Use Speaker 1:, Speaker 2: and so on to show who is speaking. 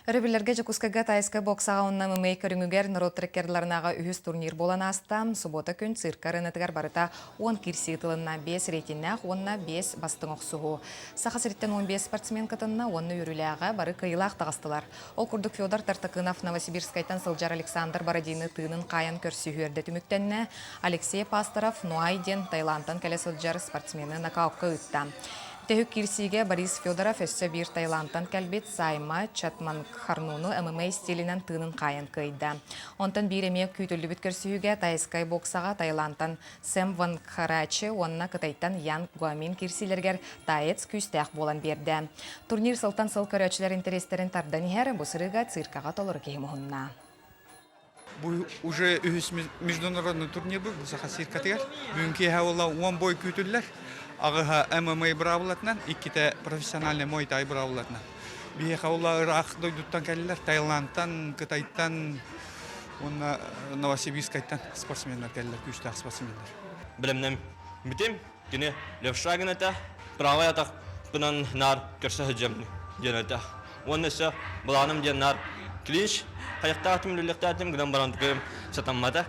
Speaker 1: Өрөбүллэргэ Дьокуускайга тайскай боксаҕа уонна ММА көрүҥүгэр норуот трекерларынааҕы үһүс турнир буолан ааста. Субуота күн цирка аренатыгар барыта 10 киирсии ыытылынна, 5 рейтиннээх уонна 5 бастыҥ охсуһуу. Саха сириттэн 15 спортсмен кытынна уонна үөрүүлээҕэ бары кыайыылаах таҕыстылар. Ол курдук Федор Тартакынов Новосибирскайтан сылдьар Александр Бородины тыынын хаайан көрсүһүү эрдэ түмүктэннэ. Алексей Пасторов Нуай диэн Таиландтан кэлэ сылдьар спортсмены нокаутка ыытта. Бүтэһик киирсиигэ Борис Федоров өссө биир Таиландтан кэлбит Сайма Чатманкхарнуну ММА стилинэн тыынын хаайан кыайда. Онтон биир эмиэ күүтүллүбүт көрсүһүүгэ тайскай боксаҕа Таиландтан Сэм Ванкхарачи уонна Кытайтан Ян Гуамин киирсиилэригэр таец күүстээх буолан биэрдэ. Турнир сылтан сыл көрөөччүлэр интэриэстэрин тардан иһэр, бу сырыыга циркаҕа толору киһи муһунна.
Speaker 2: Бу уже үһүс международный турнир бу Саха циркатыгар. Бүгүн киэһэ буолла 10 бой күүтүллэр. Аҕыһа ММА быраабылатынан, иккитэ профессиональный муай-тай быраабылатынан. Биһиэхэ буолла ыраах дойдуттан кэллилэр. Таиландтан, Кытайтан уонна Новосибирскайтан спортсменнар кэллилэр, күүстээх спортсменнар.
Speaker 3: Билэмнэм бүтүм. Кини Левшагин этэ, правай атахпынан наар көрсө сылдьам диэн этэ. Уонна өссө былааным диэн наар клинч хайахтаатым, үлэлэхтээтим гынан баран сатаммата.